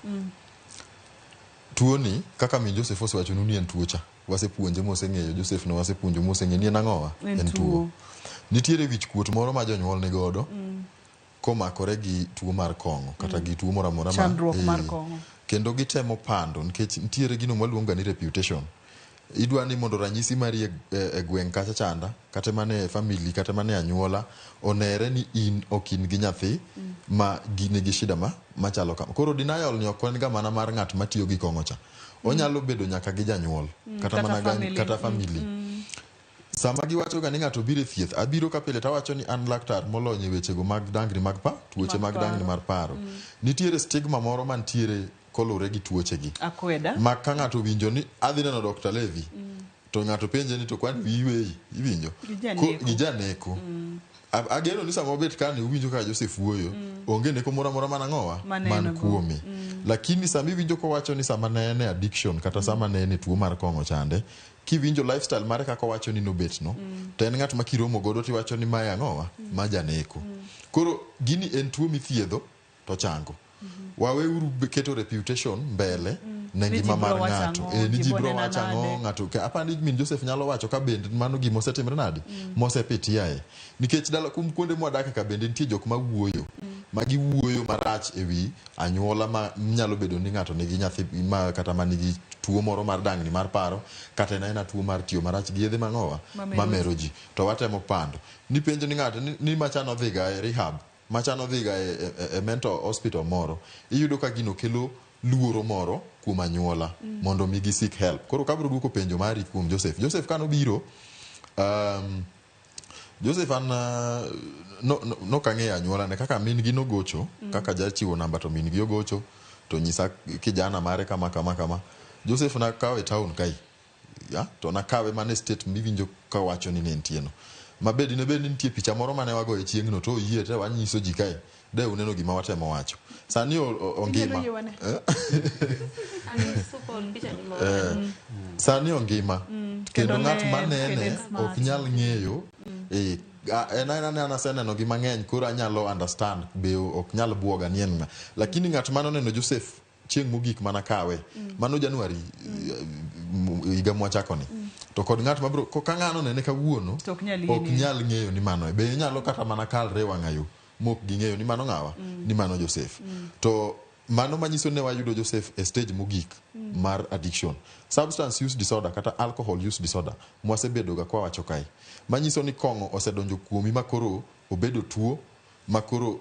Tuo ni kaka min Joseph osewachonu ni en tuo cha. Wasepuonje moseng'eyo Joseph no wasepuonjo moseng'eyo ni en ang'owa? En tuo. Nitiere wich kuot moro ma jonyuol ni godo komakore gi tuo mar kong'o kata gi tuo moro amora ma Chandruok mar kong'o. Kendo gitemo pando nikech nitiere gino mwaluongo ni reputation. Idwa ni mondo ranyisi mari e gweng' kacha chanda kata mana e family kata mana e anyuola onere ni in ok in gi nyathi ma nigi shida ma machalo kama. Koro denial ni ok en ga mana mar ng'at matiyo gi kong'o cha. Onyalo bedo nyaka gi janyuol kata Kata mana family. kata family. Sama giwacho ga ni ng'ato biro e thieth, abiro ka pile tawacho ni an laktar molony e wechego mag dangni mag pa, tuoche Mag mag dangni paro. mar paro. Nitiere stigma moro mantiere kolure gi tuoche gi. Akweda. Ma ka ng'ato owinjo ni adhi neno Dr. Levi, to ng'ato penje ni to kwani wiyi weyi, iwinjo? Gi janeko. Gi janeko. Ageno ni sama obet kani uwinjo kaka Joseph wuoyo, onge neko moro amora man ang'owa Maneno man go. kuome. Lakini sama iwinjo kowacho ni sama ne en e addiction kata sama ne en e tuo mar kong'o chande, kiwinjo lifestyle mare kaka owacho ni nobet no, to en ng'at ma kiromo godo tiwacho ni mae ang'owa, ma janeko. Koro gini en tuo mithiedho to chango. Waweuru keto reputation mbele ne Ni ji ngima biro mar wacho ng'ato. ang'o, Ni ji ji biro biro nena wacho ang'o nade. ng'ato. Apani min Joseph nyalo wacho ka bende mano gima osetimre nade mosepitiae. Nikech dala kum kuonde mwadake ka bende nitie jok mawuoyo ma giwuoyo marach ewi anyuola ma nyalo bedo ni ng'ato nigi nyathi ma kata manigi tuo moro mar dangni mar paro kata en aena tuo mar tiyo marach gi yedhe mang'owa Mamero mamero ji to watemo pando. Nipenjo ni ng'ato ni macha nodhiga e rehab macha nodhiga e mental hospital moro iyudo ka gino kelo luoro moro kuom anyuola mondo mi gi seek help. Koro kabiro duoko penjo mari kuom Joseph. Joseph kanobiro Joseph an no, nokang'eyo anyuolane kaka min gi nogocho. Kaka jachiwo namba to min gi ogocho to nyisa kijana mare kama kama kama. Joseph nakawe e town kae ya, to nakawe mana e state miwinjo kawacho ni ne nitie no mabed ne bed ni nitie picha moro mane wagoyo chieng'no to oyie te wanyiso ji kae de uneno gima watemo wacho sani ongima. Inyalo yie wane? Anyiso kod picha ni moro. Sani ongima. Kendo Kendo ng'at ler, manene kendo en smart. Ok nyal ng'eyo. En aena ni an aseneno gi mang'eny, koro anyalo understand be ok nyal buoga ni en ng'a, lakini ng'at manoneno Joseph chieng' mogik mana kawe mano January higa mwachako ni to kod ng'at mabro ka ng'ano nene kawuono To ok nyal ok yie ni- nyal ng'eyo ni mano e. Be inyalo kata mana kalre e wang'ayo mok ging'eyo ni mano ng'awa ni mano Joseph. To mano manyiso ne wayudo Joseph e stage mogik mar addiction, substance use disorder kata alcohol use disorder mwasebedo ga kwawacho kae, manyiso ni kong'o osedonjo kuomi makoro obedo tuo makoro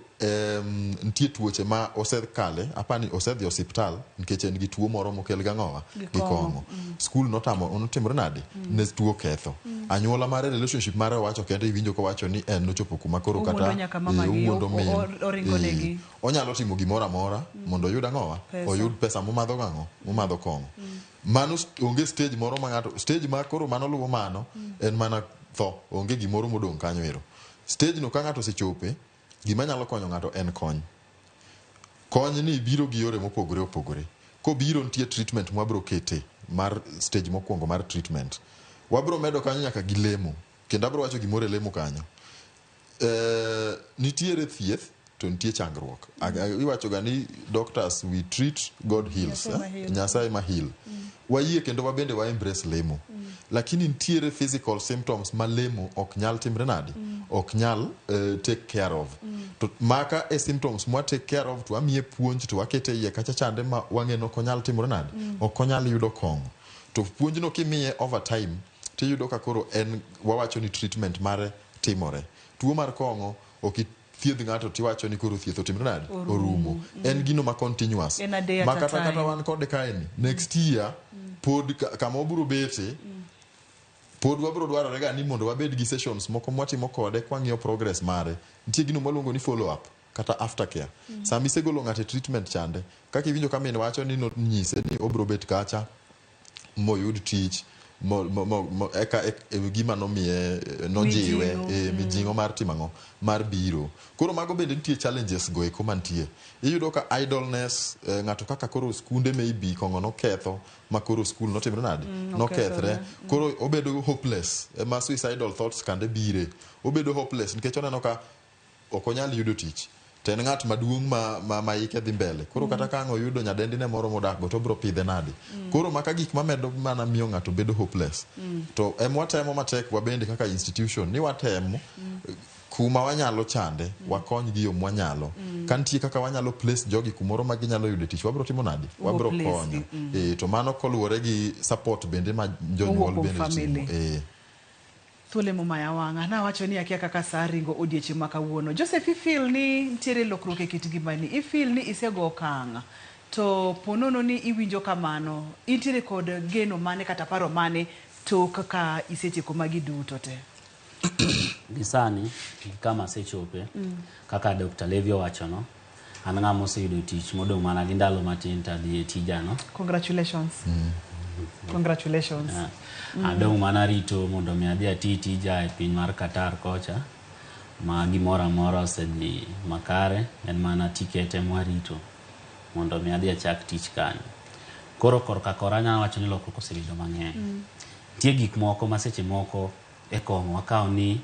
nitie tuoche ma osekale apani osedhi osiptal nikech en gi tuo moro mokel gang'owa Gi gi kong'o. Kong'o. Skul notamo notimore nade ne tuo ketho anyuola mare, relationship mare owacho kende iwinjo kowacho ni en nochopo kuma koro Owuondo kata nyaka mamagi, owuondo min oringo negi. Onyalo timo gimoro amora mondo oyud ang'owa Pesa. Oyud pesa momadho gang'o momadho kong'o. Mano onge stage moro ma ng'ato stage ma koro mano luwo mano en mana tho, onge gimoro modong' kanyo ero. Stage no ka ng'ato osechope, gima nyalo konyo ng'ato en kony. Kony ni biro gi yore mopogore opogore. Kobiro nitie treatment mwabro kete mar stage mokwongo mar treatment, wabro medo kanyo nyaka gi lemo, kendo abro wacho gimoro e lemo kanyo. Nitiere thieth to nitie changruok. Iwacho ga ni doctors we treat, God heals. Nyasaye ma Eh? heal. Nyasaye ma heal. Wayie kendo wabende wa embrace lemo, lakini nitiere physical symptoms ma lemo ok nyal timre nade ok nyal take care of. To maka e symptoms mwa take care of to wamiye puonj to wakete iye kacha chande ma wang'e ni ok onyal timore nade ok onyal yudo kong'o. To puonjno kimiye over time tiyudo ka koro en wawacho ni treatment mare timore. Tuo mar kong'o ok ithiedh ng'ato tiwacho ni koro thieth otimre nade Orumo. orumo. En gino ma continuous En a day at ma a kata time. Kata wan kode kaeni next year pod kama obiro bete pod wabiro dwarore ga ni mondo wabed gi sessions moko mwatimo kode kwang'iyo progress mare. Nitie gino mwaluongo ni follow up kata aftercare. Sama isegolo ng'ato e treatment chande kaka iwinjo ka min wacho ni nonyise ni obiro bet kacha moyud tich mo, eka gima nomiye nojiwe Mijing'o. Mijing'o mar timo ang'o mar biro. Koro mago bende nitie challenges go eko mantie. Iyudo ka idleness, ng'ato kaka koro skunde maybe kong'o noketho ma koro skul notimre nade nokethre. Okethore. Koro obedo hopeless ema suicidal thoughts kande bire. Obedo hopeless nikech oneno ka ok onyal yudo tich to en ng'at maduong' ma ike dhi mbele koro kata ka ang' oyudo nyadendine moro modak go to obiro pidhe nade. Koro maka gik mamedo mana miyo ng'ato bedo hopeless. To em watemo matek wabende kaka institution ni watemo kuma wanyalo chande wakony gi yo mwanyalo. Ka nitie kaka wanyalo place jogi kumoro ma ginyalo yude tich, wabiro timo nade Ubo wabiro place konyo gi, To mano koluwore gi support bende ma jonyuol Mowuok kuom bende timo family. Thuolo momaya wang'a nawacho ni akia kaka saa ringo odiechieng' ma kawuono. Joseph, ifeel ni nitiere lokruok e kit ngimani, ifeel ni isego okang' to ponono ni iwinjo kamano, intiere kod geno mane kata paro mane tok ka isetieko magi duto te? Gi sani gi kama asechope kaka Dr. Levi owachono, an ng'ama oseyudo tich modong' mana gi ndalo matin to adhi e tijano. Congratulations. Congratulations. Adong' mana rito mondo mi adhi ati tija e piny mar Qatar kocha ma gimoro amora osedhi makare, en mana tiket ema warito mondo mi adhi achak tich kanyo. Koro korka kora anyalo wacho ni lokruok osebedo mang'eny. Nitie gik moko ma seche moko e kong'o wakawo ni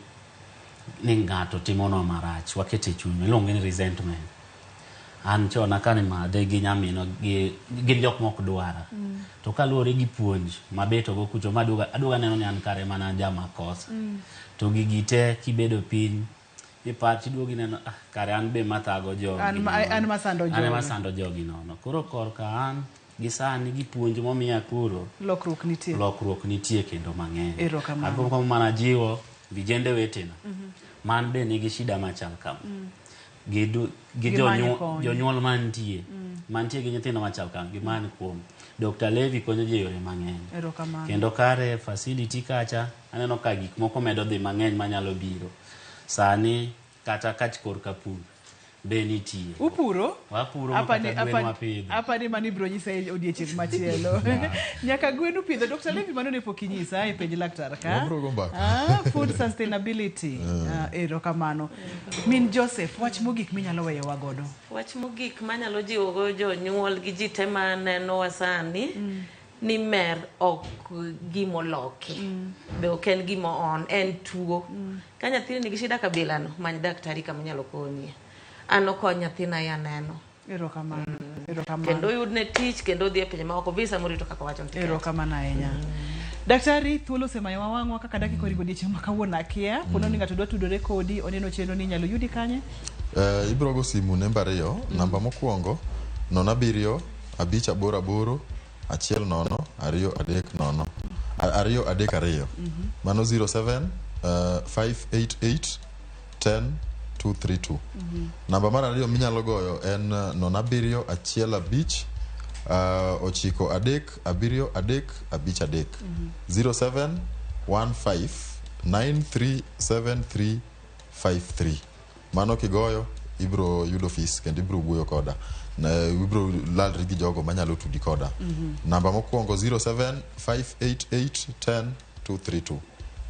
ng'ato timonwa marach, waketo e chunywa, iluonge ni resentment. An chon aka ni madhe gi nyaminwa gi gin jok mok dwara. To kaluwore gi puonj mabetogo kucho maduoga aduoga neno ni an kare mana jamakosa. To gigi te kibedo piny ipar tiduogo ineno ah, kare an be mathago jogi An masando an jogi. ema sando jogi nono. Koro korka an gi sani gi puonj momiya kuro Lokruok nitie. Lokruok nitie kendo mang'eny. Erokamano. Agombo mana jiwo vijende wetena man be nigi shida machal kama gi Gimany kony. jonyuol mantie. Mantie gi nyithindo machal kama gimany kuom Dr. Levi konyo ji e yore mang'eny. Erokamano. Kendo kare facility kacha aneno ka gik moko medo dhi mang'eny manyalo biro. Sani kata kach korka pur be nitie. Upuro? Wapuro ma kata gwen wapidho. Apani mano ibiro nyisa e odiechieng' machielo. Nyaka gwen upidho. Dr. Levi mano ne pok inyisa e penj laktar ka. Wabiro go mbaka. Ah, food sustainability. Ah, erokamano. Min Joseph, wach mogik minyalo weyowa godo. Wach mogik manyalo jiwogo jonyuol gi ji te manenowa sani ni mer ok gimoloki be ok en gima on en tuo ka nyathini nigi shida kabilano many daktari kama onyalo konyie an okony nyathina ya neno Erokamano. Erokamano. kendo oyudne tich kendo odhi e pinje maoko visa morito kaka wacho ni Erokamano ahinya. Daktari, thuolo osemayowa wang'wa kaka dakika oringo odiechieng' ma kawuono akia. Pono ni ng'ato dwa tudore kodi, oneno chenro ni inyalo yudi kanye? Ibiro go simu namba ariyo. Namba mokwongo 07 588 10 2 3 0 2 3 2. Mano 07 588 10 232. Namba mar ariyo minyalo goyo en 07 1 5 9 3 7 3 5 3 07 15 93 73 53. Mano kigoyo ibro yudo fees kendo ibro wuoyo koda. Ibro lalri gi jogo manyalo tudi koda. Namba mokwongo 07 588 10 232.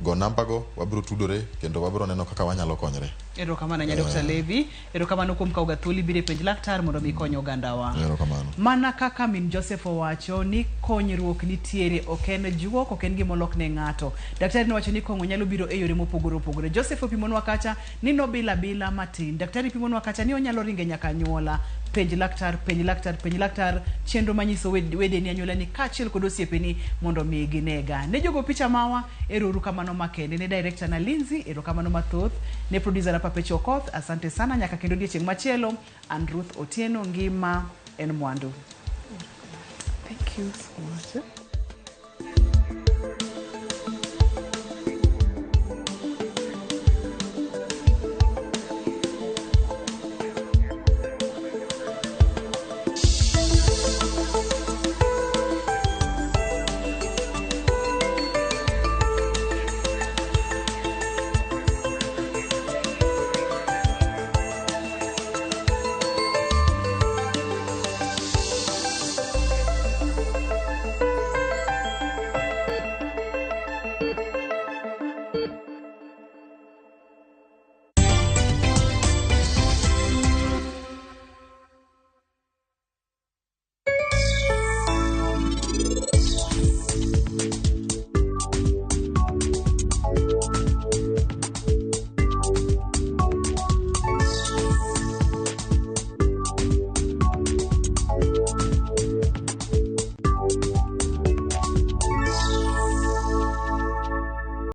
Go namba go wabro tudore kendo wabro neno kaka wanyalo konyre. Erokamano ahinya Dr. Levi. Erokamano kuom kawo ga thuolo ibiro e penj laktar mondo mi ikony ogandawa. Erokamano. Mana kaka min Joseph owacho ni konyruok nitiere, ok en juok, ok en gima olok ne ng'ato. Daktari nowacho ni kong'o nyalo biro e yore mopogore opogore. Joseph opimonwa kacha ni nobila bila matin. Daktari pimonwa kacha ni onyalo ringe nyaka anyuola. Penj laktar, penj laktar, penj laktar, chenro manyiso wedeni anyuolani kaachiel kod osiepeni mondo mi ginega. Ne jogo picha mawa, ero uru kamano makende. Ne director na Lindsay, erokamano mathoth. Ne producer na Papecho Okoth, asante sana. Nyaka kendo odiechieng' machielo. An Ruth Otieno, ngima en mwandu. Thank you so much.